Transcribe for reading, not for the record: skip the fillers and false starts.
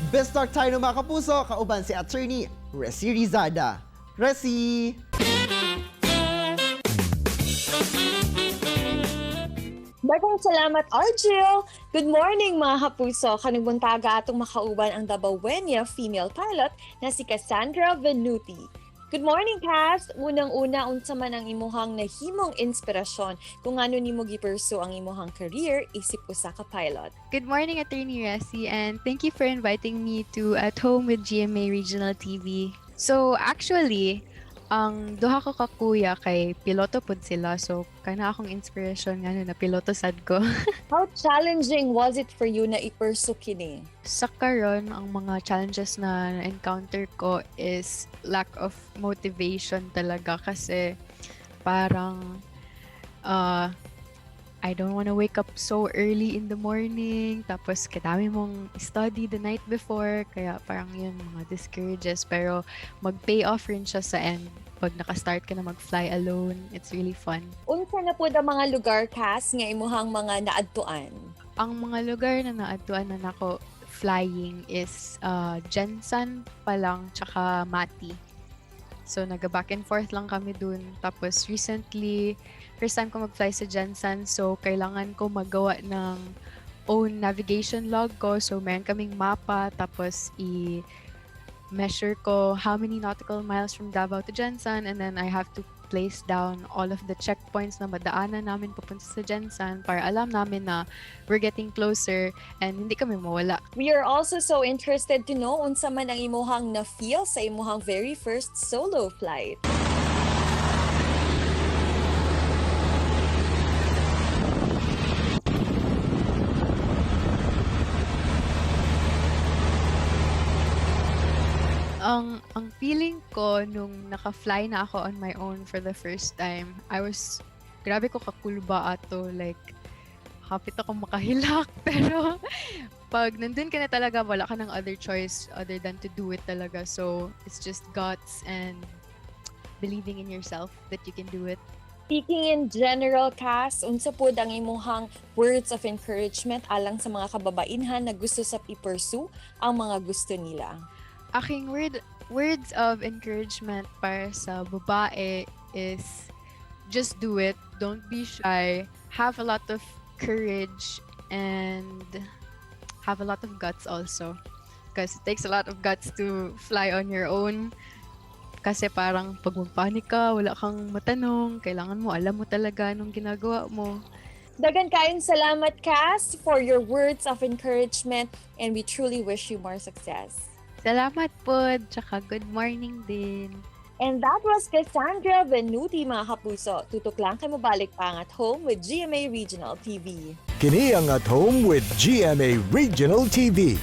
Best Talk tayo ng mga kapuso, kauban si Attorney Resi Rizada. Resi! Daghang salamat, Argel! Good morning, mga kapuso! Kanang buntaga atong makauban ang Dabawenya female pilot na si Cassandra Venuti. Good morning, Cass! Unang-una, unsa man ang imuhang nahimong inspirasyon kung ano nimo gi-pursue ang imuhang career isip usa ka pilot. Good morning, Attorney Resi, and thank you for inviting me to At Home with GMA Regional TV. So, actually, ang duha ko ka kuya kay piloto pud sila. So, kana akong inspiration nga na piloto sad ko. How challenging was it for you na i-pursue kini? Sa karon, ang mga challenges na na-encounter ko is lack of motivation talaga kasi parang I don't wanna wake up so early in the morning. Tapos, kadami mong study the night before. Kaya parang yun, mga discourages. Pero mag-pay off rin siya sa end. Pag nakastart ka na mag-fly alone, it's really fun. Unsa na pud ang mga lugar, Cass, nga imuhang mga naadtuan? Ang mga lugar na naadtuan na nako flying is Gensan pa lang tsaka Mati. So, naga-back and forth lang kami dun. Tapos, recently, first time ko mag-fly sa Gensan. So, kailangan ko magawa ng own navigation log ko. So, meron kaming mapa. Tapos, i-measure ko how many nautical miles from Davao to Gensan. And then, I have to place down all of the checkpoints na madaanan namin papunta sa Gensan para alam namin na we're getting closer and hindi kami mawala. We are also so interested to know unsa man ang imuhang na-feel sa imuhang very first solo flight. Ang feeling ko nung naka-fly na ako on my own for the first time, I was, grabe ko kakulba ato, like, hapit ako makahilak, pero pag nandun ka na talaga, wala ka ng other choice other than to do it talaga. So, it's just guts and believing in yourself that you can do it. Speaking in general, Cass, unsa pud ang imuhang words of encouragement alang sa mga kababainhan na gusto sa i-pursue ang mga gusto nila? Aking words of encouragement para sa babae is just do it. Don't be shy. Have a lot of courage and have a lot of guts also. Because it takes a lot of guts to fly on your own. Kasi parang pag magpanik ka, wala kang matanong. Kailangan mo, alam mo talaga anong ginagawa mo. Daghan kayong salamat, Cass, for your words of encouragement, and we truly wish you more success. Salamat po, tsaka good morning din. And that was Cassandra Venuti, mga kapuso. Tutok lang kay mobalik pa ang At Home with GMA Regional TV. Kini ang At Home with GMA Regional TV.